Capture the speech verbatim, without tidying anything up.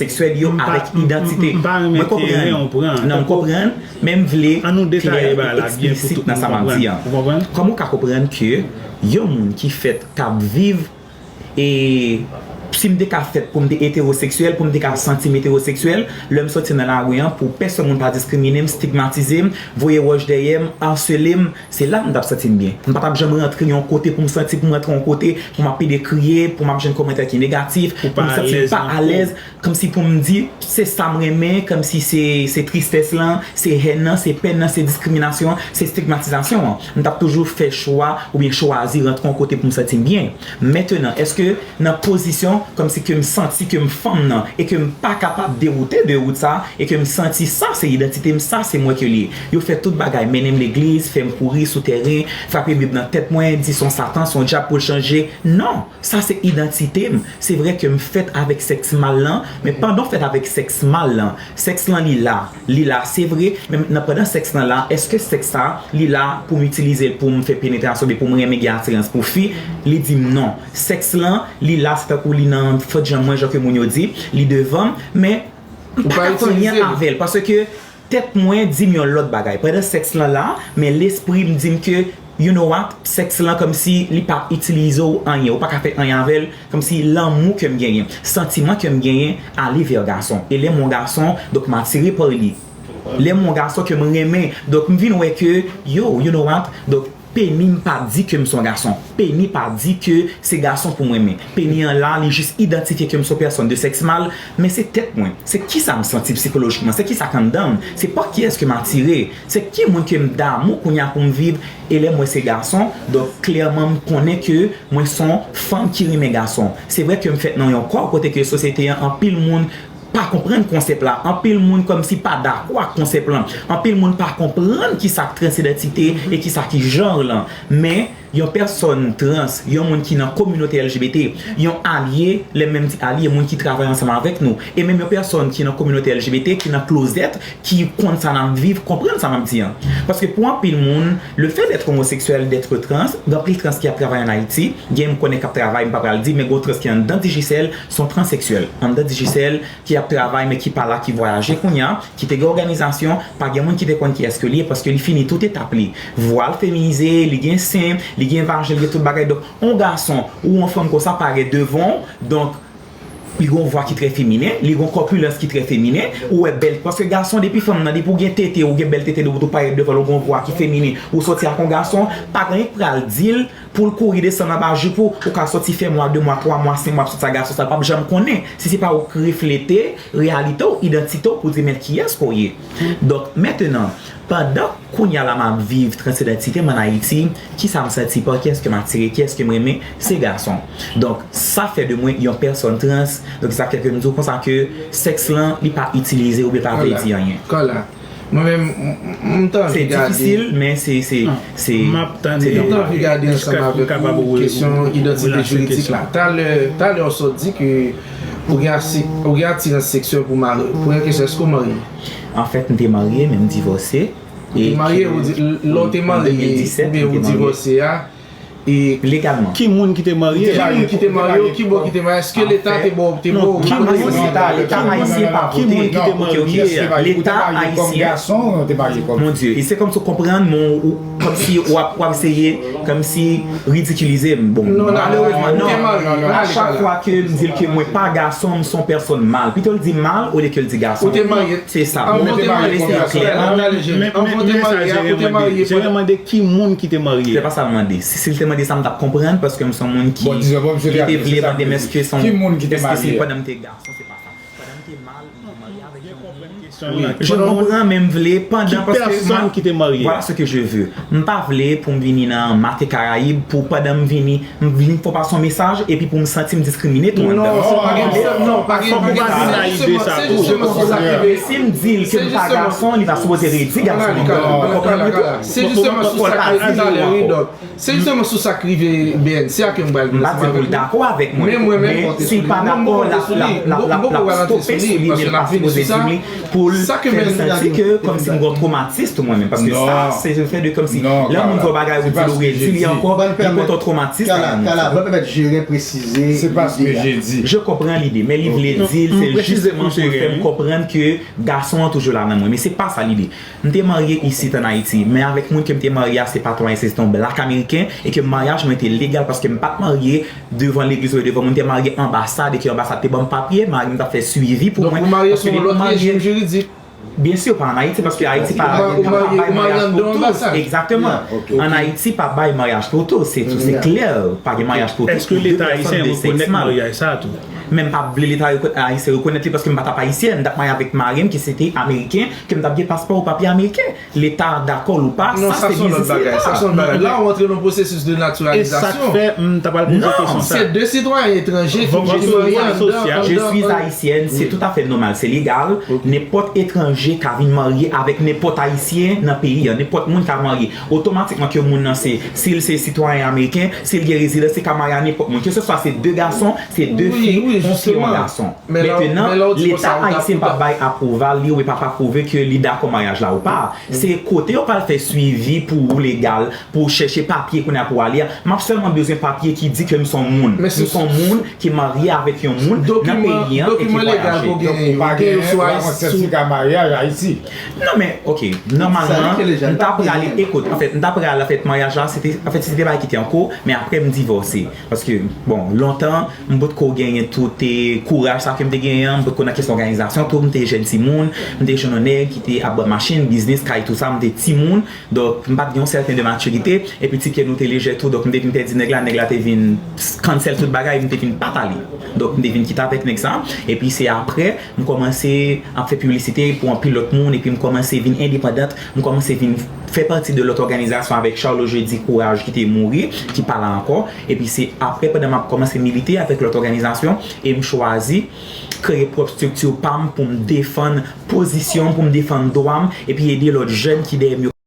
seksyèl yo avèk idantite. Mwen konprann. Non, m konprann, men m vle klè e eksplisit nan sa m ap di an. Kòman w ka konprann ke yon moun ki fèt k ap viv, e si m te ka fèt pou m te etewoseksyèl, pou m te ka santi m etewoseksyèl, lè m soti nan lari an, pou pèsonn moun pa diskrimine m, stigmatize m, voye wòch dèyè m, asele m, se la m t ap santi m byen. M pa t ap janm rantre yon kote pou m santi pou m rantre yon kote, pou m ap pede kriye, pou m ap jwenn kòmantè ki negatif, pou m santi m pa alèz, kòmsi pou m di se sa m renmen, kòmsi se, se tristès lan, se hèn nan, se pèn nan, se diskriminasyon an, se stigmatizasyon an. M t ap toujou fè chwa oubyen chwazi rantre yon kote pou m santi m byen. Mentenan, èske nan pozisyon kòmsi ke m santi ke m fanm nan e ke m pa kapab dewoute de wout sa, e ke m santi sa se idantite m, sa se mwen ke li ye. Yo fè tout bagay, mennen m legliz, fè m kouri sou tèren, frape Bib nan tèt mwen, di se yon satan, se yon dyab pou l chanje. Non! Sa se idantite m. Se vre ke m fèt avèk sèks mal lan, men pandan w fèt avèk sèks mal lan, sèks lan li la, li la, se vre, men nan pandan sèks lan la, èske sèks sa, li la pou m itilize l pou m fè penetrasyon, oubyen pou m renmen gen atirans pou fi? Li di m non. Sèks lan, li la, se tankou li nan fòt jan mwen, jan ke moun yo di, li devan m, men m pa ka fè anyen avè l, paske tèt mwen di m yon lòt bagay. Pandan sèks lan la, men lespri m di m ke, you know what, sèks lan kòmsi li pa itilize w anyen, ou pa ka fè anyen avè l, kòmsi lanmou ke m genyen, santiman ke m genyen, ale vè gason. E lè m yon gason, donk m atire pa li. Lè m yon gason ke m renmen, donk m vin wè ke, yo, you know what, donk peni m pa di ke m se yon gason. Peni pa di ke se gason pou m renmen. Peni an la, li jis idantifye ke m se yon pèsòn de sèks mal, men se tèt mwen. Se kisa m santi sikolojikman, se kisa k anndan m, se pa kiyès ke m atire, se ki moun ke m damou kounye a pou m viv. E lè m wè se gason, donk klèman m konnen ke mwen se yon fanm ki renmen gason. Se vre ke m fèt nan yon kò kote ke sosyete an, anpil moun pa konprann konsèp la. Anpil moun kòmsi pa dakò ak konsèp lan. Anpil moun pa konprann kisa k transidantite e kisa ki jan lan. Men, yon pèsòn trans, yon moun ki nan kominote L G B T, yon alye, lè m menm di alye, moun ki travay ansanm avèk nou, e menm yon pèsòn ki nan kominote L G B T, ki nan klozèt, ki konn sa n ap viv, konprann sa m ap di an. Paske pou anpil moun, le fait d'être homosexuel, d'être trans, gen anpil trans ki ap travay ann Ayiti, gen m konnen k ap travay, m pa pral di, men gen trans ki anndan Digicel, se yon transeksyèl. Anndan Digicel, ki ap travay, men ki pa la, ki vwayaje kounye a, ki te gen òganizasyon, pa gen moun ki te konn kiyès ke li ye, paske li fini tout etap li. Vwa l feminize, li gen sen, li gen vajen, li gen tout bagay. Donk, yon gason ou yon fanm konsa parèt devan w, donk, li gen yon vwa ki trè feminen, li gen yon kòpilans ki trè feminen, ou wè bèl, paske gason, depi fanm nan, depi w gen tete, ou gen bèl tete, depi w parèt devan l, ou gen yon vwa ki feminen, ou soti ak yon gason, pa gen anyen k pral di l, pou l kouri desann anba jip ou, ou ka soti fè mwa, de mwa, twa mwa, senk mwa ap soti ak gason sa, l p ap janm konnen. Si se pa ou k reflete reyalite w, idantite w, pou di men kiyès ke w ye. Donk, mentenan, pandan kounye a la m ap viv transidantite m ann Ayiti, kisa m santi, pa kiyès ke m atire, kiyès ke m renmen, se gason. Donk, sa fè de mwen yon pèsòn trans. Donk, sa fè ke m di w konsa ke sèks lan, li pa itilize oubyen pa vle di anyen. Mwen menm, m, m, m t anvi gade. Se difisil, men se, se, se, m ap tande. M t anvi gade ansanm avèk ou kesyon idantite jiridik la. Talè, talè w sot di ke ou gen ase, ou gen atirans seksyèl pou mari. Premye kesyon, èske w marye? Anfèt, m te marye, men m divòse. Ou te marye, ou di, lè w te marye, oubyen ou divòse a, E legalman. Ki moun ki te marye? Ki moun ki te marye? Kibò ki te marye? Èske Leta te ba w, te ba w rekonesans? Leta ayisyen pa vote. Ki moun ki te marye? Leta ayisyen. Mon Dieu, e se kòmsi w konprann, men ou, kòmsi w ap, w ap eseye, kòmsi ridikilize m. Bon, malerezman, non. A chak fwa ke m di l ke mwen pa gason, m se yon pèsòn mal. Pito l di mal olye ke l di gason. Ou te marye? Se sa. Anvan w te marye, konbyen tan? Anvan w te marye, ou te marye? Jere mande ki moun ki te marye. Se pa sa l mande. Si, si l te mande sa, m t ap konprann, paske m se yon moun ki, ki te vle mande m èske se yon, èske se pandan m te gason, se pa sa. Pandan m te mal, m te marye avèk yon moun. Wi, je konprann, men m vle pandan, paske m, voilà ce que je veux. M pa vle pou m vini nan Mate Karayib, pou pandan m vini, m vin fè w pase yon mesaj, epi pou m santi m diskrimine tou anndan. Non, se pa gen, non, pa gen, pa gen sa. Se jisteman, se jisteman sou sa k rive. Si m di l ke m pa gason, li ta sipoze redi gason. Ou konprann mwen tou? Se jisteman sou sa k rive. Se jisteman sou sa k rive B N C a ke m pral vin ansanm avèk ou. M pa di pou l dakò avèk mwen, men si l pa dakò, l ap, l ap, l ap, l ap, kope sou li, men l pa sipoze di m li pou l fè m santi ke kòmsi m gen yon twomatis tou mwen menm. Paske sa, se le fè de kòmsi lè moun fè yon bagay ou di l ou redi li ankò, li pote yon twomatis nan moun sa. Kala, ban pèmèt Jeren presize lide a. Je konpran lide, men li vle di l, se jisman pou l fè m konprann ke gason an toujou la nan mwen. Men se pa sa lide. M te marye isit an Ayiti, men avèk moun ke m te marye a, se pa twa, se te yon blak ameriken, e ke maryaj mwen te legal paske m pa t marye devan legliz oubyen devan moun, m te marye anbasad, e ke anbasad te ban m papye, mari m t ap fè swivi pou mwen. Donk ou marye sou yon lòt rejim jiridik. Byen si, pa an Ayiti, paske Ayiti pa bay maryaj pou tou. Egzakteman. An Ayiti pa bay maryaj pou tou, se tou, se klè, pa gen maryaj pou tou. Èske Leta ayisyen rekonèt maryaj sa a tou? Men m pa vle Leta ayisyen rekonèt li paske m pa t ap ayisyèn, m t ap marye avèk mari m ki se te ameriken, ke m t ap gen paspò ou papye ameriken. Leta dakò l ou pa, sa se biznis Leta. La ou antre nan pwosesis de natiralizasyon. E sa k fè m ta pral poze kesyon sa. Se de sitwayen etranje ki jis marye anndan. Je suis haïtienne, se toutafè nòmal, se legal. Nenpòt etranje ka vin marye avèk nenpòt ayisyen nan peyi an. Nenpòt moun ka marye. Otomatikman ke moun nan se, si l se sitwayen ameriken, si l gen rezidans, li ka marye a nenpòt moun. Keseswa se de gason, se de fi, yon fi, yon gason. Mentenan, Leta ayisyen p ap bay apwouval li ou e p ap apwouve ke li dakò maryaj la ou pa. Se kote yo pral fè swivi pou ou legal, pou w chèche papye kounye a pou w ale a. M ap sèlman bezwen papye ki di ke m se yon moun. M se yon moun ki marye avèk yon moun nan peyi an e ki vwayaje. Donk ou pa gen yon sètifika maryaj Ayiti. Non men, ok, nòmalman, m ta prale, ekout, anfèt, m ta prale anfèt maryaj la, se te, anfèt, se te bagay ki te an kou, men apre m divòse. Paske, bon, lontan, m potko genyen tout kouraj sa ke m te genyen an, m potko nan kesyon òganizasyon tou, m te jèn timoun, m te jwenn yon nèg ki te ap ban machin, biznis, kay, tou sa, m te timoun, donk m pa t gen yon sèten de matirite, epi ti pye nou te lejè tou, donk m te vin pèdi nèg la, nèg la te vin cancel tout bagay, m te vin pa t ale. Donk m te vin kite avèk nèg sa, epi se apre, m kòmanse ap fè piblisite pou anpil lòt moun, epi m kòmanse vin endepandant, m kòmanse vin fè pati de lòt òganizasyon avèk Charlot Jeudi Courage ki te mouri, ki pa la ankò. Epi se apre, pandan m ap kòmanse milite avèk lòt òganizasyon, e m chwazi kreye pwòp estrikti pa m pou m defann pozisyon m, pou m defann dwa m, epi ede lòt jèn ki dèyè m yo.